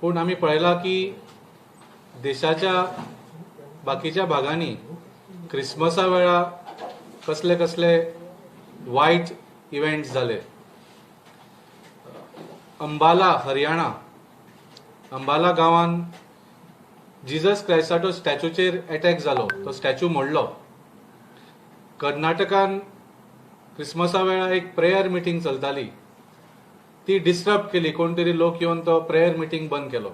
पूण आमी पळयलां की देशाच्या बाकीच्या भागांनी क्रिसमसा वेळा कसले कसले वायट इव्हेंट्स जाले. अंबाला, हरियाणा, अंबाला गांवान जिजस क्रायस्टाचो स्टॅच्यूचेर अटॅक जालो, तो स्टॅच्यू मोडलो. कर्नाटकान क्रिसमसा वेळार एक प्रेयर मिटींग चलताली, ती डिस्टर्ब केली, कोण तरी लोक येवन तो प्रेयर मिटींग बंद केलो.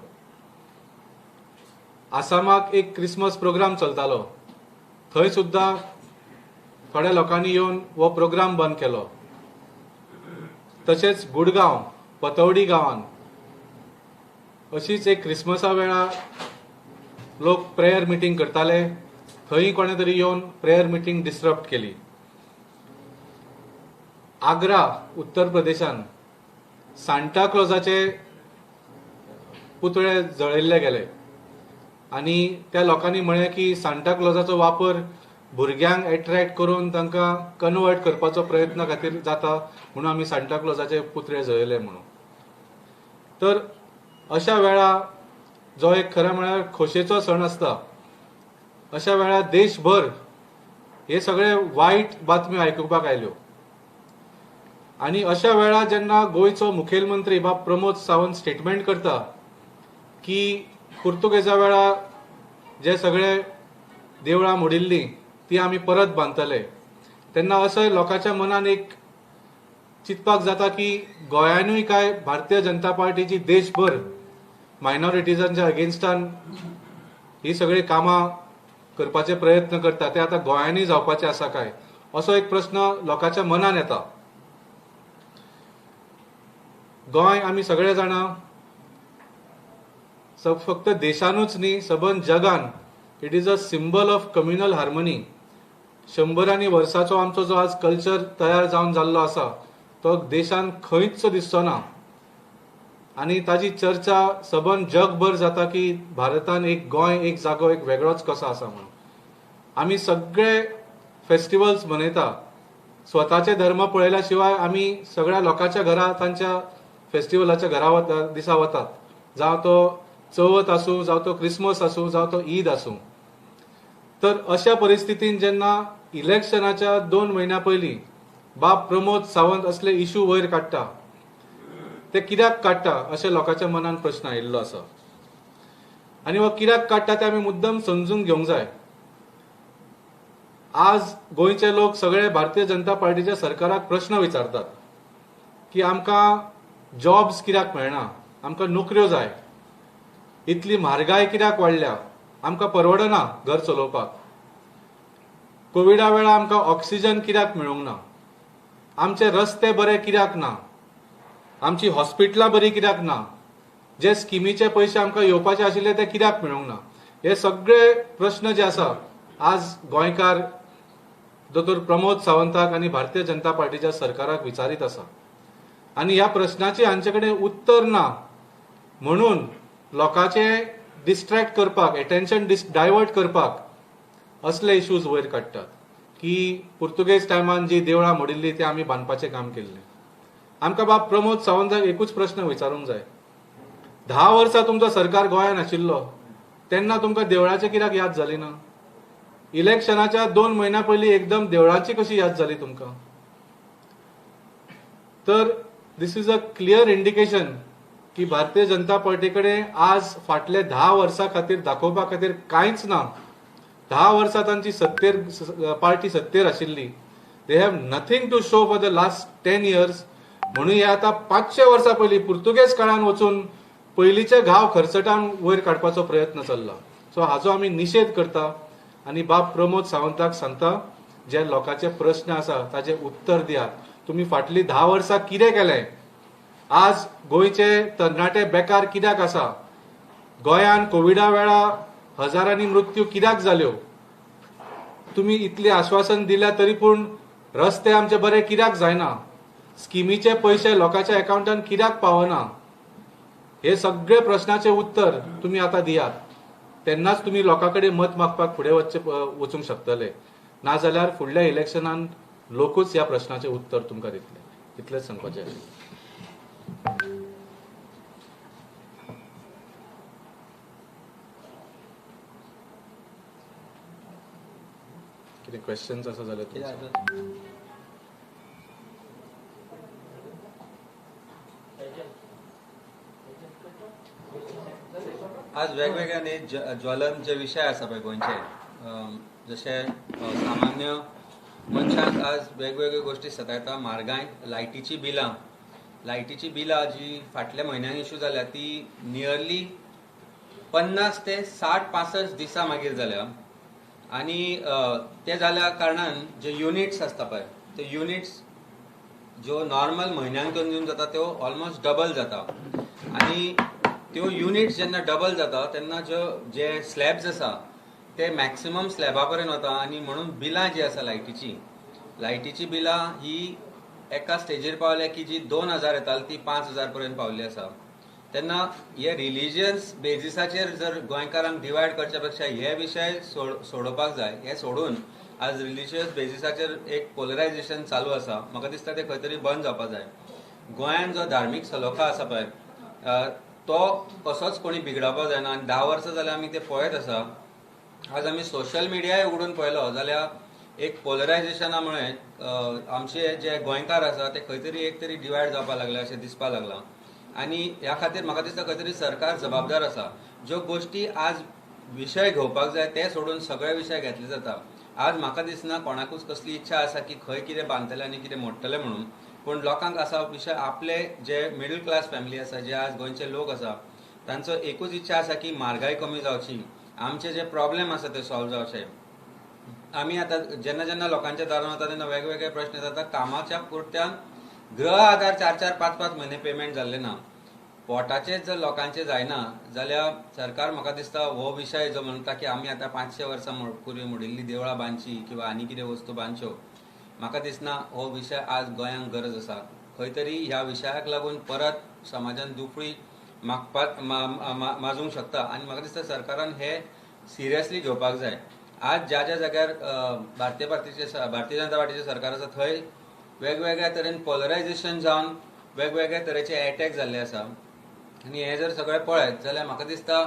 आसामाक एक क्रिसमस प्रोग्राम चलतालो, थंय सुद्दां थोड्या लोकांनी येवन हो प्रोग्राम बंद केलो. तशेंच गुडगांव, पतवडी गांवान अशीच एक क्रिसमसा वेळार लोक प्रेयर मिटींग करताले, थंय कोणे तरी येवन प्रेयर मिटींग डिस्टर्ब केली. आग्रा, उत्तर प्रदेशान सांता क्लॉजाचे पुतळे जळयल्ले गेले आनी त्या लोकांनी म्हळें की सांता क्लॉजाचो वापर भुरग्यांक एट्रॅक्ट करून तांकां कन्वर्ट करपाचो प्रयत्न खातीर जाता म्हणून आमी सांता क्लॉजाचे पुतळे जळयले म्हणून. तर अशा वेळा जो एक खरें म्हळ्यार खोशेचो सण आसता, अशा वेळार देशभर हे सगळे वायट बातम्यो आयकुपाक आयल्यो. आनी अशा वेळार जेन्ना गोंयचो मुखेलमंत्री बाब प्रमोद सावंत स्टेटमेंट करता की पुर्तुगेजा वेळार जे सगळे देवळां मोडिल्लीं ती आमी परत बांदतले, तेन्ना असो लोकांच्या मनान एक चिंतपाक जाता की गोंयानूय काय भारतीय जनता पार्टीची देशभर मायनॉरिटीजांच्या अगेन्स्टान ही सगळीं कामां करपाचे प्रयत्न करता, ते आतां गोंयांनी जावपाचे आसा काय, असो एक प्रस्न लोकांच्या मनान येता. गोंय आमी सगळे जाणा फक्त देशानूच न्ही, सबंद जगान it is a symbol of communal harmony. शंबरांनी वर्साचो आमचो जो आज कल्चर तयार जावन जाल्लो आसा तो देशान खंयच दिसचो ना आनी ताजी चर्चा सबंद जगभर जाता की भारतान एक गोंय एक जागो एक वेगळोच कसो आसा म्हणून. आमी सगळे फेस्टिवल्स मनयता, स्वताचे धर्म पळयल्या शिवाय आमी सगळ्या लोकांच्या घरा तांच्या फेस्टिवलाच्या घरा वता दिसा वतात, जावं तो चवथ आसूं, जावं तो क्रिसमस आसूं, जावं तो ईद आसूं. तर अशा परिस्थितीन जेन्ना इलेक्शनाच्या 2 म्हयन्या पयलीं बाब प्रमोद सावंत असले इशू वयर काडटा, ते कित्याक काडटा अशें लोकांच्या मनान प्रश्न आयिल्लो आसा. आनी हो कित्याक काडटा ते आमी मुद्दम समजून घेवंक जाय. आज गोंयचे लोक सगळे भारतीय जनता पार्टीच्या सरकाराक प्रश्न विचारतात की आमकां जॉब्स कित्याक मेळना, आमकां नोकऱ्यो जाय, इतली म्हारगाय कित्याक वाडल्या, आमकां परवडना घर चलोवपाक, कोविडा वेळार आमकां ऑक्सिजन कित्याक मेळूंक ना, आमचे रस्ते बरे कित्याक ना, आमची हॉस्पिटलां बरी कित्याक ना, जे स्किमीचे पयशे आमकां येवपाचे आशिल्ले ते कित्याक मेळूंक ना. हे सगळे प्रश्न जे आसा आज गोंयकार दोतोर प्रमोद सावंताक आनी भारतीय जनता पार्टीच्या सरकाराक विचारीत आसा. आनी ह्या प्रश्नाचे हांचे कडेन उत्तर ना म्हणून लोकांचे डिस्ट्रॅक्ट करपाक, एटेन्शन डायवर्ट करपाक असले इश्यूज वयर काडटात की पुर्तुगेज टायमान जी देवळां मोडिल्ली ती आमी बांदपाचें काम केल्लें. आमकां बाब प्रमोद सावंताक एकूच प्रश्न विचारूंक जाय, 10 वर्सां तुमचो सरकार गोंयांत आशिल्लो तेन्ना तुमकां देवळाचें कित्याक याद जाली ना? इलेक्शनाच्या 2 म्हयन्या पयलीं एकदम देवळाची कशी याद जाली तुमकां? तर this is a clear indication की भारतीय जनता पार्टी कडेन आज फाटले 10 वर्सां खातीर दाखोवपा खातीर कांयच ना. 10 वर्सां तांची सत्तेर पार्टी सत्तेर आशिल्ली, they have nothing to show for the last 10 years. म्हणून हे आतां 500 वर्सां पयलीं पुर्तुगेज काळान वचून पयलींचे घाव खर्चटान वयर काडपाचो प्रयत्न चल्ला. सो हाजो आमी निशेध करता आनी बाब प्रमोद सावंताक सांगता जे लोकांचे प्रश्न आसा ताजे उत्तर दियात. तुमी फाटलीं 10 वर्सां कितें केलें? आज गोंयचे तरणाटे बेकार कित्याक आसा? गोंयान कोविडा वेळा हजारांनी मृत्यू कित्याक जाल्यो? तुमी इतलें आश्वासन दिल्या तरी पूण रस्ते आमचे बरे कित्याक जायना? स्किमीचे पयशे लोकांच्या अकाउंटान कित्याक पावना? हे सगळे प्रश्नाचे उत्तर तुमी आतां दियात, तेन्नाच तुमी लोकां कडेन मत मागपाक फुडें वचूंक शकतले. नाजाल्यार फुडल्या इलेक्शनान लोकूच ह्या प्रश्नाचें उत्तर तुमकां दितले. इतलेंच सांगपाचें आशिल्लें. कितें क्वेश्चन्स आसा जाल्यार तुमचे. आज वेगवेगळ्या ज्वलन जे विशय आसा पळय गोंयचे, जशे सामान्य मनशांक आज वेगवेगळ्यो गोश्टी सतायता. म्हारगाय, लायटीची बिलां जी फाटल्या म्हयन्याक इशू जाल्या ती नियरली 50 ते 60 65 दिसां मागीर जाल्या. आनी ते जाल्या कारणान जे युनिट्स आसता पळय ते युनिट्स ज्यो नॉर्मल म्हयन्याक कंज्यूम जाता त्यो ऑलमोस्ट डबल जाता. आनी त्यो युनिट्स जेन्ना डबल जाता तेन्ना ज्यो जे स्लॅब्स आसा ते मॅक्सिमम स्लॅबा पर्यंत वता. आनी म्हणून बिलां जी आसा लायटीची बिलां ही एका स्टेजीर पावल्या की जी 2000 येताली ती 5000 पर्यंत पावल्ली आसा. तेन्ना हे रिलिजियस बेजिसाचेर जर गोंयकारांक डिवायड करच्या पेक्षा हे विशय सोडोवपाक जाय. हे सोडून आज रिलिजियस बेजिसाचेर एक पोलरायजेशन चालू आसा, म्हाका दिसता ते खंय तरी बंद जावपाक जाय. गोंयान जो धार्मीक सलोखा आसा पळय तो कसोच कोणी बिगडावपाक जायना. आनी 10 वर्सां जाल्यार आमी ते पळयत आसा. आज आमी सोशल मिडियाय उगडून पळयलो जाल्यार एक पोलरायजेशना मुळे आमचे जे गोंयकार आसा ते खंय तरी एक तरी डिवायड जावपाक लागले अशें दिसपाक लागलां. आनी ह्या खातीर म्हाका दिसता खंय तरी सरकार जबाबदार आसा. ज्यो गोश्टी आज विशय घेवपाक जाय ते सोडून सगळे विशय घेतले जाता. आज म्हाका दिसना कोणाकूच कसली इच्छा आसा की खंय कितें बांदतले आनी कितें मोडटले म्हणून, पूण लोकांक आसा विशय आपले जे मिडल क्लास फॅमिली आसा, जे आज गोंयचे लोक आसा तांचो एकूच इच्छा आसा की म्हारगाय कमी जावची, आमचे जे प्रॉब्लेम आसा ते सॉल्व जावचे. आमी आतां जेन्ना जेन्ना लोकांच्या दारान वता तेन्ना वेगवेगळे प्रश्न जाता. कामाच्या पुरत्यान गृह आधार 4 4 5 5 म्हयने पेमेंट जाल्ले ना, पोटाचेच जर लोकांचे जायना जाल्यार सरकार म्हाका दिसता हो विशय जो म्हणटा की आमी आतां 500 वर्सां पूर्वी मोडिल्ली देवळां बांदची किंवा आनी कितें वस्तू बांदच्यो, म्हाका दिसना हो विशय आज गोंयांक गरज आसा. खंय तरी ह्या विशयाक लागून परत समाजान दुफळी माजूंक शकता. आनी म्हाका दिसता सरकारान हे सिरियसली घेवपाक जाय. आज ज्या ज्या जाग्यार भारतीय जनता पार्टीचें सरकार आसा थंय वेगवेगळ्या तरेन पोलरायजेशन जावन वेगवेगळ्या तरेचे एटॅक जाल्ले आसा. आनी हे जर सगळें पळयत जाल्यार म्हाका दिसता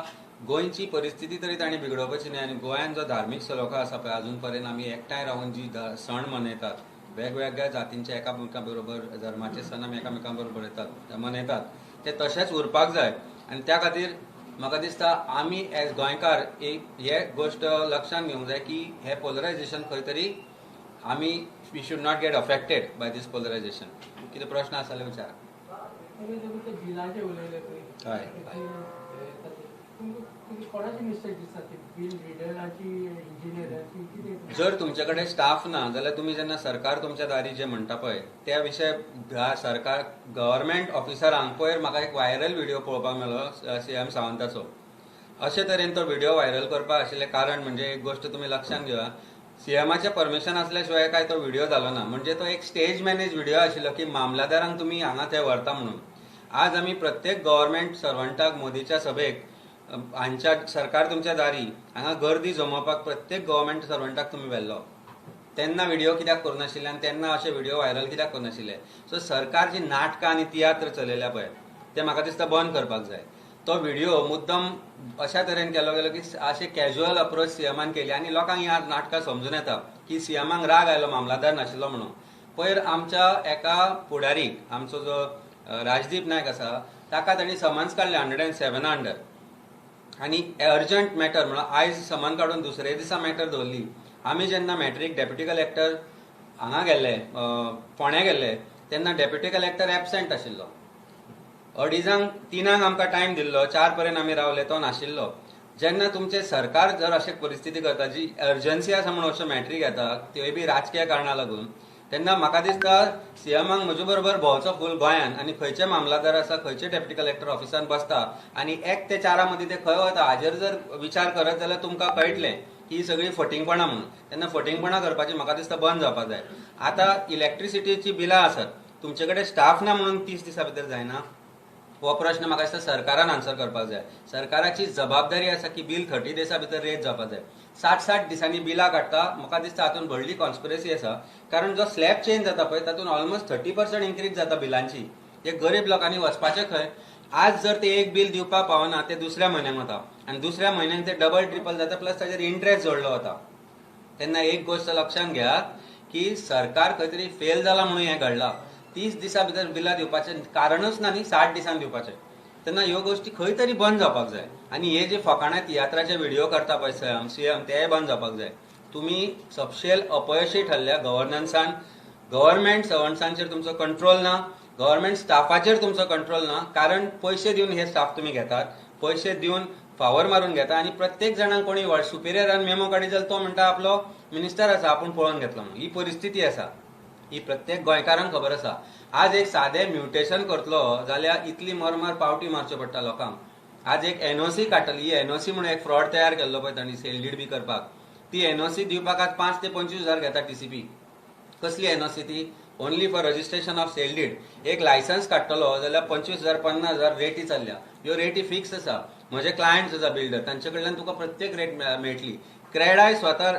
गोंयची परिस्थिती तरी तांणी बिगडोवपाची न्हय. आनी गोंयान जो धार्मीक सलोखा आसा पळय अजून पर्यंत आमी एकठांय रावन जी सण मनयतात, वेगवेगळ्या जातींचे एकामेकां बरोबर धर्माचे सण आमी एकामेकां बरोबर मनयतात ते तशेंच उरपाक जाय. आनी त्या खातीर म्हाका दिसता आमी एज गोंयकार एक हे गोश्ट लक्षांत घेवंक जाय की हे पोलरायजेशन खंय तरी आमी we should not get affected by this polarisation. कितें प्रश्न आसा जाल्यार विचारा. हय, जर तुमचे कडेन स्टाफ ना जाल्यार तुमी जेन्ना सरकार तुमच्या दारी जे म्हणटा पळय त्या विशय सरकार गव्हर्मेंट ऑफिसरांक पयर म्हाका एक व्हायरल व्हिडिओ पळोवपाक मेळ्ळो सीएम सावंताचो. अशे तरेन तो व्हिडिओ व्हायरल करपाक आशिल्लें कारण म्हणजे एक गोश्ट तुमी लक्षांत घेवा, सीएमाचें परमिशन आसल्या शिवाय काय तो व्हिडिओ जालो ना. म्हणजे तो एक स्टेज मॅनेज व्हिडिओ आशिल्लो की मामलादारांक तुमी हांगा थंय व्हरता म्हणून. आज आमी प्रत्येक गव्हर्मेंट सर्वंटाक मोदीच्या सभेक हांच्या सरकार तुमच्या दारी हांगा गर्दी जमोवपाक प्रत्येक गव्हर्मेंट सर्वंटाक तुमी व्हेल्लो, तेन्ना व्हिडिओ कित्याक करूं नाशिल्ले आनी तेन्ना अशे व्हिडिओ व्हायरल कित्याक करूं नाशिल्ले. सो सरकार जी नाटकां आनी तियात्र चलयल्या पळय ते म्हाका दिसता बंद करपाक जाय. तो व्हिडिओ मुद्दम अशा तरेन केलो गेलो की अशे कॅज्युअल अप्रोच सीएमान केली आनी लोकांक ही नाटकां समजून येता की सीएमाक राग आयलो मामलादार नाशिल्लो म्हणून. पयर आमच्या एका फुडारीक आमचो जो राजदीप नायक आसा ताका तांणी समन्स काडलें 107 अंडर आनी अर्जंट मॅटर म्हणून आयज समन काडून दुसरे दिसा मॅटर दवरली. आमी जेन्ना मॅट्रीक डेप्युटी कलेक्टर हांगा गेल्ले फोंड्या गेल्ले तेन्ना डेप्युटी कलेक्टर एबसेंट आशिल्लो. 2:30 3 आमकां टायम दिल्लो, 4 पर्यंत आमी रावले, तो नाशिल्लो. जेन्ना तुमचें सरकार जर अशें परिस्थिती करता जी अर्जन्सी आसा म्हणून अश्यो मॅट्रीक येता त्योय बी राजकीय कारणां लागून, तेन्ना म्हाका दिसता सीएमाक म्हजे बरोबर भोंवचो फूल गोंयान आनी खंयचे मामलादार आसा खंयचे डेप्युटी कलेक्टर ऑफिसान बसता आनी 1 ते 4 मदीं ते खंय वता हाजेर जर विचार करत जाल्यार तुमकां कळटलें की ही सगळीं फटींगपणां म्हणून. तेन्ना फटींगपणां करपाची म्हाका दिसता बंद जावपाक जाय. आतां इलेक्ट्रिसिटीची बिलां आसत तुमचे कडेन स्टाफ ना म्हणून 30 दिसां भितर जायना, हो प्रश्न म्हाका दिसता सरकारान आन्सर करपाक जाय. सरकाराची जबाबदारी आसा की बील 30 दिसां भितर रेज जावपाक जाय. 60-60 दिसांनी बिलां काडटा, म्हाका दिसता हातूंत व्हडली कॉन्स्पिरसी आसा. कारण जो स्लॅब चेंज जाता पळय तातूंत ऑलमोस्ट 30% इन्क्रीज जाता बिलांची. हे गरीब लोकांनी वचपाचें खंय? आज जर ते एक बील दिवपाक पावना ते दुसऱ्या म्हयन्याक वता आनी दुसऱ्या म्हयन्याक ते डबल ट्रिपल जाता, प्लस ताजेर इंट्रस्ट जोडलो वता. तेन्ना एक गोश्ट लक्षांत घ्या की सरकार खंय तरी फेल जाला म्हणून हें घडलां. 30 दिसां भितर बिलां दिवपाचें कारणूच ना न्ही, 60 दिसांनी दिवपाचें. तेन्ना ह्यो गोश्टी खंय तरी बंद जावपाक जाय. आनी हे जे फकाणां तियात्राचे व्हिडियो करता पळय सीएम, तेय बंद जावपाक जाय. तुमी सपशेल अपयशी ठरल्या गव्हर्नन्सान. गव्हर्मेंट सर्वंट्सांचेर तुमचो कंट्रोल ना, गव्हर्मेंट स्टाफाचेर तुमचो कंट्रोल ना, कारण पयशे दिवन हे स्टाफ तुमी घेतात, पयशे दिवन फावर मारून घेता. आनी प्रत्येक जाणांक कोणी सुपिरियरान मेमो काडीत जाल्यार तो म्हणटा आपलो मिनिस्टर आसा, आपूण पळोवन घेतलो म्हणून. ही परिस्थिती आसा, ही प्रत्येक गोंयकारांक खबर आसा. आज एक सादें म्युटेशन करतलो जाल्यार इतली मरमर पावटी मारच्यो पडटा लोकांक. आज एक एनओसी काडटली, ही एनओसी म्हणून एक फ्रॉड तयार केल्लो पळय तांणी सेल did बी करपाक, ती एनओसी दिवपाक आज 5 ते 25 हजार घेता टीसीपी. कसली एनओसी ती? Only for registration of sale deed. एक लायसन्स काडटलो जाल्यार 25,000 50,000 रेटी चल्ल्या. ह्यो रेटी फिक्स आसा. म्हजे क्लायंट्स आसा बिल्डर, तांचे कडल्यान तुका प्रत्येक रेट मेळटली. क्रेडाय स्वता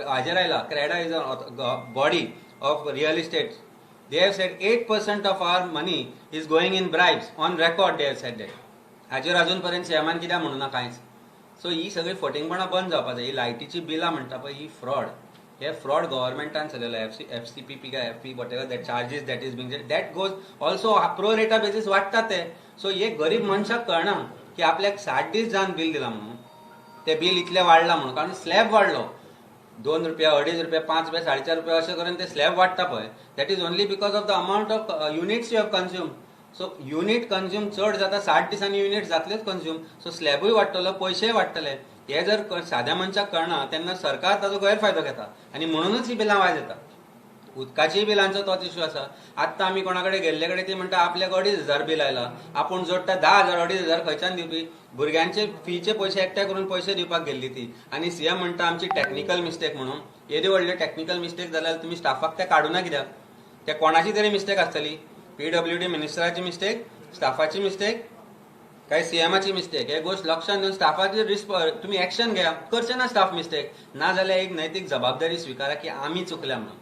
हाजेर आयला. CREDAI is a body of real estate. They have said 8% of our money is going in bribes. On record they have said that. हाजेर अजून पर्यंत सीएमान कित्याक म्हणूना कांयच. सो ही सगळी फटींगपणां बंद जावपाक जाय. ही लायटीची बिलां म्हणटा पळय, ही फ्रॉड, हे फ्रॉड गव्हर्मेंटान चलयला. एफसीपीपी काय FP whatever that charges that is being that goes also pro rata basis वाडटा ते. सो हे गरीब मनशाक कळना की आपल्याक 60 दीस जावन बील दिलां म्हणून, ते बील इतलें वाडलां म्हणून, कारण स्लॅब वाडलो 2 रुपया, 2.5 रुपया, 5 रुपया, 4.5 रुपया अशें करून ते स्लॅब वाडटा पळय. That is only because of the amount of units you have consume. So unit consume चड जाता, 60 दिसांनी युनिट जातलेच कंज्यूम. सो स्लॅबूय वाडटलो, पयशेय वाडटले. हे जर साद्या मनशाक कळना तेन्ना सरकार ताजो गैरफायदो घेता आनी म्हणूनच ही बिलां वायज येता. उदकाचीय बिलांचो तोच इश्यू आसा. आत्तां आमी कोणा कडेन गेल्ले कडेन ती म्हणटा आपल्याक 2,500 बील आयला, आपूण जोडटा 10,000 2,500 खंयच्यान दिवपी? भुरग्यांचे फीचे पयशे एकठांय करून पयशे दिवपाक गेल्ली ती. आनी सीएम म्हणटा आमची टॅक्निकल मिस्टेक म्हणून. येदी व्हडली टॅक्निकल मिस्टेक जाल्यार तुमी स्टाफाक ते काडूना कित्याक? ते कोणाची तरी मिस्टेक आसतली, पीडब्ल्यूडी मिनिस्टराची मिस्टेक, स्टाफाची मिस्टेक, काय सीएमाची मिस्टेक. हे गोश्ट लक्षात घेवन स्टाफाचेर तुमी एक्शन घेया. करचे ना स्टाफ मिस्टेक, ना जाल्यार एक नैतीक जबाबदारी स्विकारा की आमी चुकल्या म्हणून.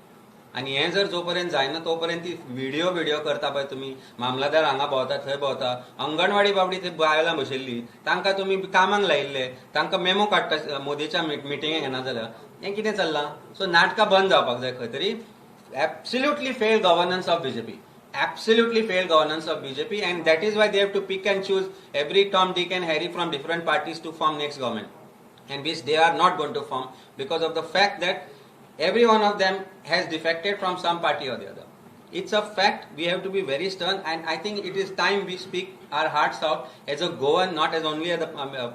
आनी हें जर जो पर्यंत जायना तो पर्यंत ती व्हिडियो करता पळय तुमी, मामलादार हांगा भोंवता थंय भोंवता, अंगणवाडी बाबडी थंय बायलां बशिल्ली तांकां तुमी कामाक लायिल्ले, तांकां मेमो काडटा मोदीच्या मिटिंगेक येना जाल्यार हें कितें चल्लां? सो नाटकां बंद जावपाक जाय खंय तरी. Absolutely failed governance of BJP. Absolutely failed governance of BJP, and that is why they have to pick and choose every Tom, Dick and Harry from different parties to form next government, and which they are not going to form because of the fact that every one of them has defected from some party or the other. It's a fact. We have to be very stern, and I think it is time we speak our hearts out as a Goan, not as only as a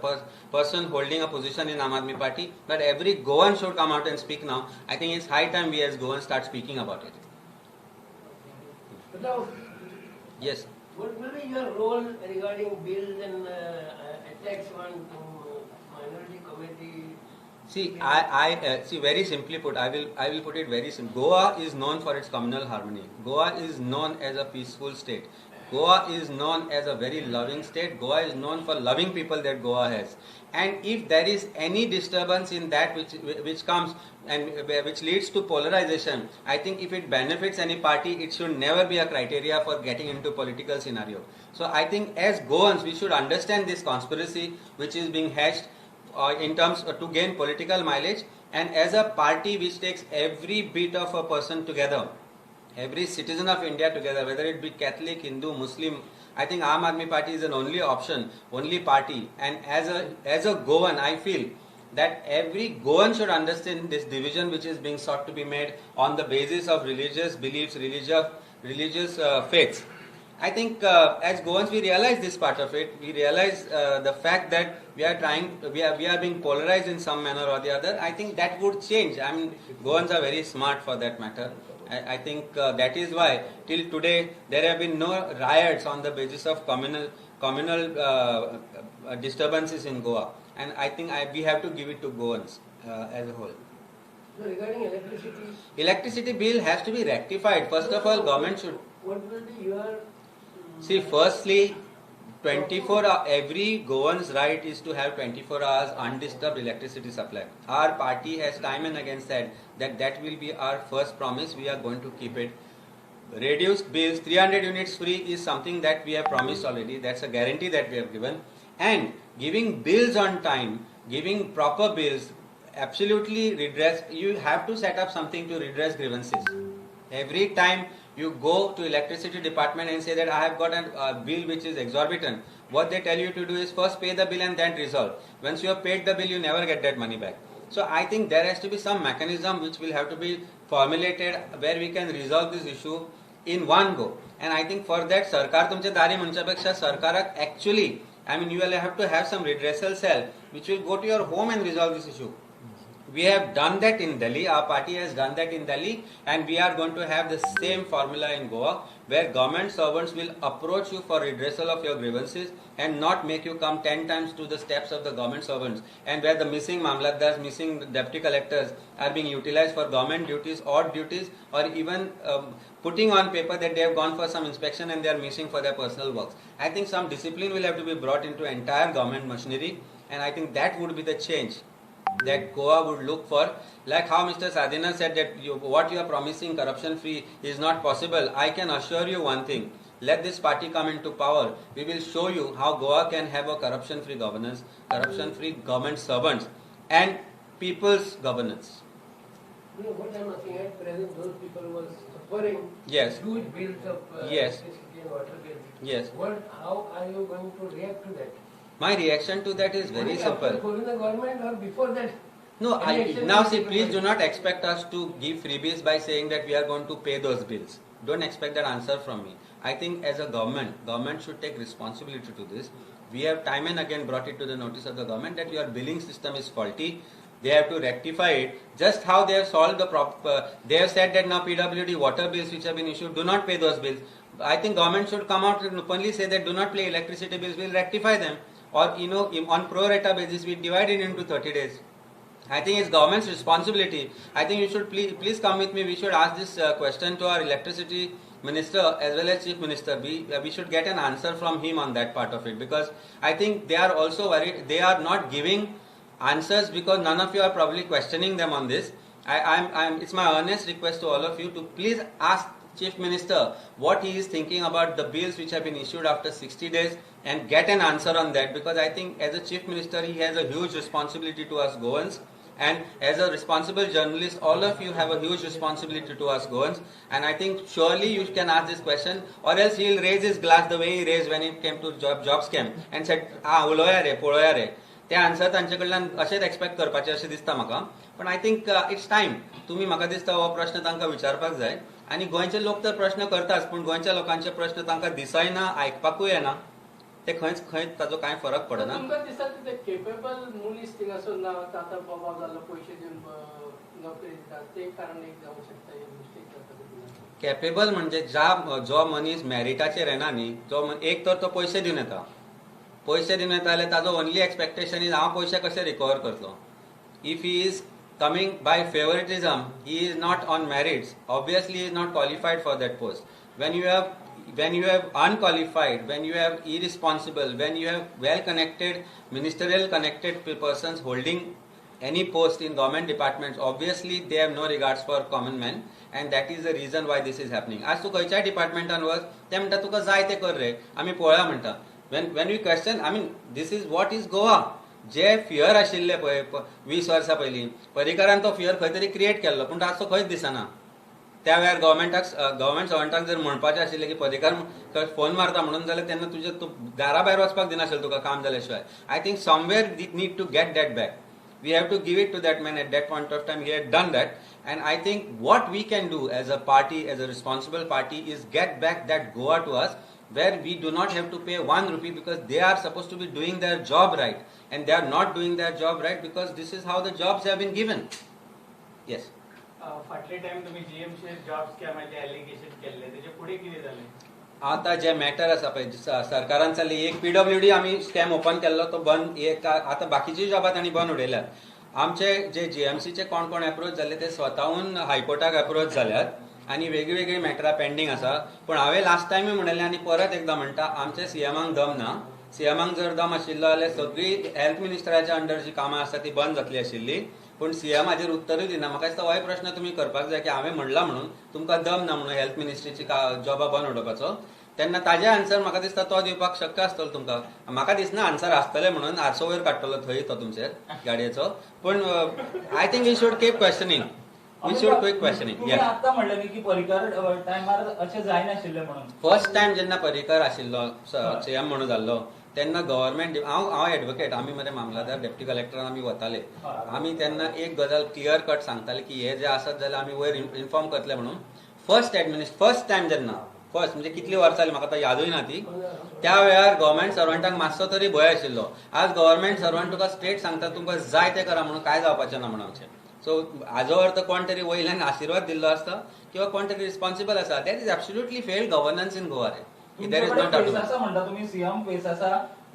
person holding a position in Aam Aadmi Party, but every Goan should come out and speak now. I think it's high time we as Goans start speaking about it. Now, yes. What will be your role regarding bills and attacks on minority committee? See, I see, very simply put, I will put it very simple. Goa is known for its communal harmony. Goa is known as a peaceful state. Goa is known as a very loving state. Goa is known for loving people that Goa has. And if there is any disturbance in that which comes and which leads to polarization, I think if it benefits any party, it should never be a criteria for getting into political scenario. So I think as Goans, we should understand this conspiracy which is being hatched in terms to gain political mileage, and as a party which takes every bit of a person together, every citizen of India together, whether it be Catholic, Hindu, Muslim, I think Aam Aadmi Party is an only option, only party. And as a Goan, I feel that every Goan should understand this division which is being sought to be made on the basis of religious beliefs, religious faiths. I think as Goans we realize this part of it. We realize the fact that we are being polarized in some manner or the other. I think that would change. I mean, Goans are very smart for that matter. I think that is why till today there have been no riots on the basis of communal disturbances in Goa, and I think we have to give it to Goans as a whole. So regarding electricity, electricity bill has to be rectified. First of all, government should. What will be your? See, firstly, 24 hour, every Goan's right is to have 24 hours undisturbed electricity supply. Our party has time and again said that that will be our first promise. We are going to keep it. Reduced bills, 300 units free is something that we have promised already. That's a guarantee that we have given. And giving bills on time, giving proper bills, absolutely redress, you have to set up something to redress grievances. Every time you go to electricity department and say that I have got a bill which is exorbitant, what they tell you to do is first pay the bill and then resolve. Once you have paid the bill, you never get that money back. So I think there has to be some mechanism which will have to be formulated where we can resolve this issue in one go. And I think for that सरकार तुमच्या दारी म्हणच्या पेक्षा सरकाराक actually, I mean, you will have to have some redressal cell which will go to your home and resolve this issue. We have done that in Delhi, our party has done that in Delhi, and we are going to have the same formula in Goa, where government servants will approach you for redressal of your grievances and not make you come 10 times to the steps of the government servants, and where the missing mamlatdars, missing deputy collectors are being utilized for government duties, odd duties, or even putting on paper that they have gone for some inspection and they are missing for their personal works. I think some discipline will have to be brought into entire government machinery, and I think that would be the change that Goa would look for. Like how Mr. Sadina said that what you are promising corruption free is not possible. I can assure you one thing, let this party come into power, we will show you how Goa can have a corruption free governance, corruption free government servants and people's governance. You know what I am asking, at present those people who are suffering, yes, huge bills of yes, electricity and water bills. Yes. How are you going to react to that? My reaction to that is very simple. After the government or before that? No, now see, please do not expect us to give freebies by saying that we are going to pay those bills. Don't expect that answer from me. I think as a government should take responsibility to this. We have time and again brought it to the notice of the government that your billing system is faulty. They have to rectify it. Just how they have solved the problem, they have said that now PWD water bills which have been issued, do not pay those bills. I think government should come out and openly say that do not pay electricity bills, we will rectify them. Or, you know, on pro rata basis, we divide it into 30 days. I think it's government's responsibility. I think you should please come with me. We should ask this question to our electricity minister as well as chief minister. We should get an answer from him on that part of it, because I think they are also worried. They are not giving answers because none of you are probably questioning them on this. It's my earnest request to all of you to please ask Chief Minister what he is thinking about the bills which have been issued after 60 days and get an answer on that, because I think as a Chief Minister he has a huge responsibility to us Goans, and as a responsible journalist all of you have a huge responsibility to us Goans, and I think surely you can ask this question, or else he will raise his glass the way he raised when it came to job scam and said, ah, uloya re, poloya re. ते answer तांचे कडल्यान अशेंच expect करपाचें अशें दिसता म्हाका. पण I think it's time तुमी म्हाका दिसता हो प्रश्न तांकां विचारपाक जाय. आनी गोंयचे लोक तर प्रश्न करताच, पूण गोंयच्या लोकांचे प्रश्न तांकां दिसय ना, आयकपाकूय येना, ते खंयच खंय ताजो कांय फरक पडना. तुमकां दिसता ते केपेबल मनीस थिंगासर ना, आतां प्रभाव जाल्लो पयशे दिवन नोकरी दिता, ते कारण एक जावंक शकता हे मिस्टेक जाता. केपेबल म्हणजे जो मनीस मॅरिटाचेर येना न्ही, जो एक तर तो पयशे दिवन येता, पयशे दिवन येता जाल्यार ताजो ओनली एक्सपेक्टेशन is हांव पयशे कशे रिकवर करतलो. If he is coming by favoritism, he is not on merits, obviously he is not qualified for that post. When you have unqualified, when you have irresponsible, when you have well connected, ministerial connected persons holding any post in government departments, obviously they have no regards for common men, and that is the reason why this is happening. आज तू खंयच्याय डिपार्टमेंटान वच, ते म्हणटा तुका जाय ते कर रे, आमी पळोवया म्हणटा. When we question, I mean, this is what is Goa. J fear आशिल्ले पळय 20 वर्सां पयलीं, पर्रीकारान तो फियर खंय तरी क्रिएट केल्लो, पूण आज तो खंयच दिसना. त्या वेळार गव्हर्मेंट सर्वंटाक जर म्हणपाचें आशिल्लें की पर्रीकार फोन मारता म्हणून, जाल्यार तेन्ना तुजें तूं दारा भायर वचपाक दिनाशिल्लें तुका काम जाल्या शिवाय. I think somewhere we need to get that back. We have to give it to that man at that point of time. He had done that, and I think what we can do as a party, as a responsible party, is get back that Goa to us, where we do not have to pay 1 rupee, because they are supposed to be doing their job right, and they are not doing their job right because this is how the jobs have been given. Yes. फाटले time तुम्ही GMC job स्कॅमाचे allegation केल्ले, तेजे फुडें कितें जालें? आता जे matter आसा पळय सरकारान चालली एक पीडब्ल्यूडी आमी स्कॅम ओपन केल्लो तो बंद, एक आतां बाकीची जॉबां तांणी बंद उडयल्यात. आमचे जे जीएमसीचे कोण कोण एप्रोच जाल्ले ते स्वताहून हायकोर्टाक एप्रोच जाल्यात आनी वेगळी वेगळी मॅटरां पेंडींग आसा. पूण हांवें लास्ट टायमूय म्हणिल्लें आनी परत एकदां म्हणटा, आमच्या सीएमाक दम ना. सीएमाक जर दम आशिल्लो जाल्यार सगळी हेल्थ मिनिस्टराच्या अंडर जी कामां आसा ती बंद जातली आशिल्ली. पूण सीएम हाजेर उत्तरूय दिना. म्हाका दिसता होय प्रश्न तुमी करपाक जाय की हांवें म्हणला म्हणून तुमकां दम ना म्हणून हेल्थ मिनिस्ट्रीची जॉबां बंद उडोवपाचो. तेन्ना ताजे आन्सर म्हाका दिसता तो दिवपाक शक्य आसतलो तुमकां. म्हाका दिसना आन्सर आसतले म्हणून आरसो वयर काडटलो थंय तो तुमचेर गाडयेचो. पूण I think we should keep questioning, we should keep questioning. आतां म्हणलें न्ही की पर्रीकर टायमार अशें जायनाशिल्लें म्हणून. फर्स्ट टायम जेन्ना पर्रीकर आशिल्लो सीएम म्हणून जाल्लो तेन्ना गव्हर्मेंट, हांव एडवोकेट, आमी मरे मामलादार डेप्टी कलेक्टरान आमी वताले, आमी तेन्ना एक गजाल क्लियर कट सांगताले की हे जे आसत जाल्यार आमी वयर इन्फॉर्म करतले म्हणून. फर्स्ट टायम जेन्ना फर्स्ट म्हणजे कितली वर्सां जाली म्हाका आतां यादूय ना ती, त्या वेळार गव्हर्मेंट सर्वंटांक मातसो तरी भंय आशिल्लो. आज गव्हर्मेंट सर्वंट तुका स्ट्रेट सांगता तुमकां जाय तें करा म्हणून, कांय जावपाचें ना म्हणून आमचें. सो हाजो अर्थ कोण तरी वयल्यान आशिर्वाद दिल्लो आसता किंवा कोण तरी रिस्पॉन्सिबल आसा. That is absolutely failed governance in Goa रे. There is no doubt.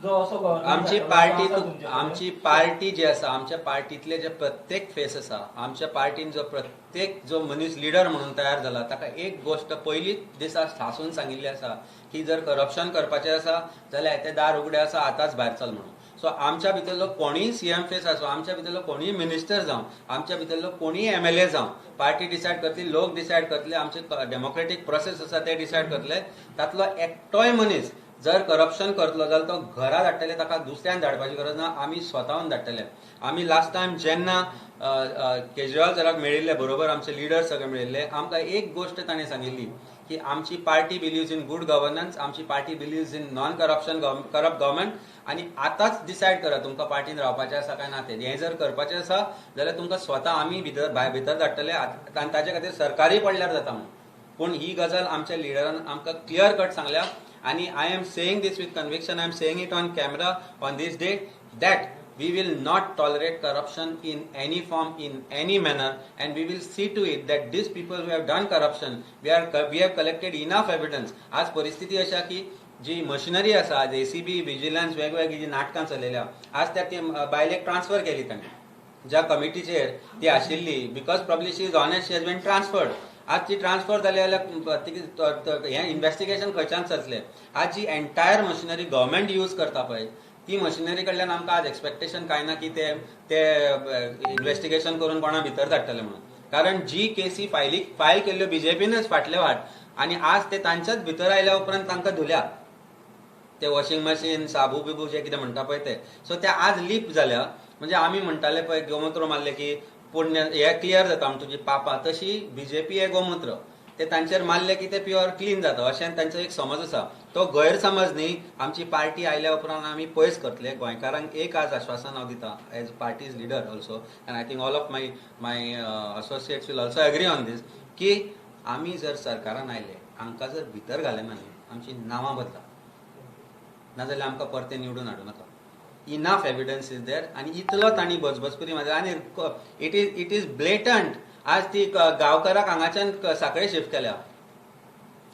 आमची पार्टी, आमची पार्टी जी आसा, आमच्या पार्टीतले जे प्रत्येक फेस आसा, आमच्या पार्टीन जो प्रत्येक जो मनीस लिडर म्हणून तयार जाला ताका एक गोश्ट पयलीच दिसा ठासून सांगिल्ली आसा की जर करप्शन करपाचें आसा जाल्यार ते दार उगडे आसा, आतांच भायर चल म्हणून. सो आमच्या भितरलो कोणीय सीएम फेस आसूं, आमच्या भितरलो कोणीय मिनिस्टर जावं, आमच्या भितरलो कोणीय एमएलए जावं, पार्टी डिसायड करतली, लोक डिसायड करतले, आमचे डेमोक्रेटीक प्रोसेस आसा ते डिसायड करतले. तातलो एकटोय मनीस जर करप्शन करतलो जाल्यार तो घरा धाडटले, ताका दुसऱ्यान धाडपाची गरज ना, आमी स्वताहून धाडटले. आमी लास्ट टायम जेन्ना केजरीवाल सराक मेळिल्ले बरोबर आमचे लिडर सगळे मेळिल्ले, आमकां एक गोश्ट ताणें सांगिल्ली की आमची party believes in good governance, आमची party believes in non corruption corrupt government, आनी आतांच डिसायड करा तुमकां पार्टीन रावपाचें आसा काय ना तें. हें जर करपाचें आसा जाल्यार तुमकां स्वता आमी भितर धाडटले आनी ताचे खातीर सरकारूय पडल्यार जाता म्हणून. पूण ही गजाल आमच्या लिडरान आमकां क्लियर कट सांगल्या आनी I am saying this with conviction, I am saying it on camera on this day that we will not tolerate corruption in any form, in any manner, and we will see to it that these people who have done corruption, we have collected enough evidence. आज परिस्थिती अशा की जी machinery आसा, आज ACB, vigilance, वेगवेगळी जी नाटकां चलयल्या, आज त्या बायलेक ट्रान्सफर केली ताणें, ज्या कमिटीचेर ती आशिल्ली, because probably she is honest, she has been transferred. आज ती ट्रान्सफर जाली जाल्यार हें इन्वेस्टिगेशन खंयच्यान चलतलें? आज जी एंटायर मशिनरी गव्हर्मेंट यूज करता पळय ती मशिनरी कडल्यान आमकां आज एक्सपेक्टेशन कांय ना की ते इन्वेस्टिगेशन करून कोणा भितर धाडटले म्हणून. कारण जी केसी फायल केल्ल्यो बीजेपीनच फाटले वाट, आनी आज ते तांच्याच भितर आयल्या उपरांत तांकां धुल्या ते वॉशिंग मशीन, साबू बिबू जे कितें म्हणटा पळय ते. सो ते आज लीप जाल्या. म्हणजे आमी म्हणटाले पळय गोमूत्र मारले की पुण्य हे क्लियर जाता आम तुजी पापां, तशी बीजेपी हे गोमूत्र ते तांचेर मारले की ते प्युअर क्लीन जाता अशें तांचो एक समज आसा. तो गैरसमज न्ही, आमची पार्टी आयल्या उपरांत आमी पयस करतले. गोंयकारांक एक आज आश्वासन हांव दिता as party's leader also, and I think all of my my associates will also agree on this, की आमी जर सरकारान आयले आमकां जर भितर घाले ना न्ही, आमची नांवां बदला, नाजाल्यार आमकां परते निवडून हाडूं नाका. Enough evidence is there. आनी इतलो तांणी बजबजपुरी मारली आनी it is blatant. आज ती गांवकाराक हांगाच्यान साखळे शिफ्ट केल्या,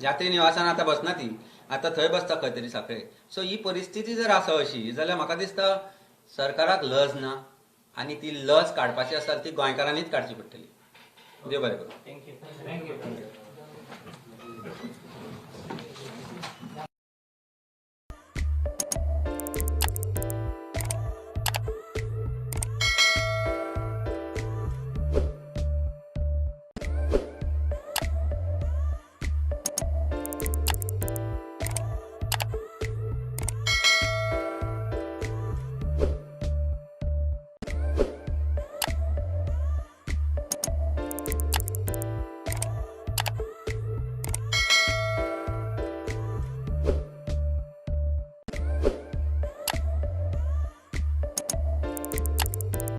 यात्री निवासान आतां बसना ती, आतां थंय बसता खंय तरी साखळे. सो ही परिस्थिती जर आसा अशी जाल्यार म्हाका दिसता सरकाराक लज ना, आनी ती लज काडपाची आसा ती गोंयकारांनीच काडची पडटली. देव बरें करूं. Thank you. Thank you.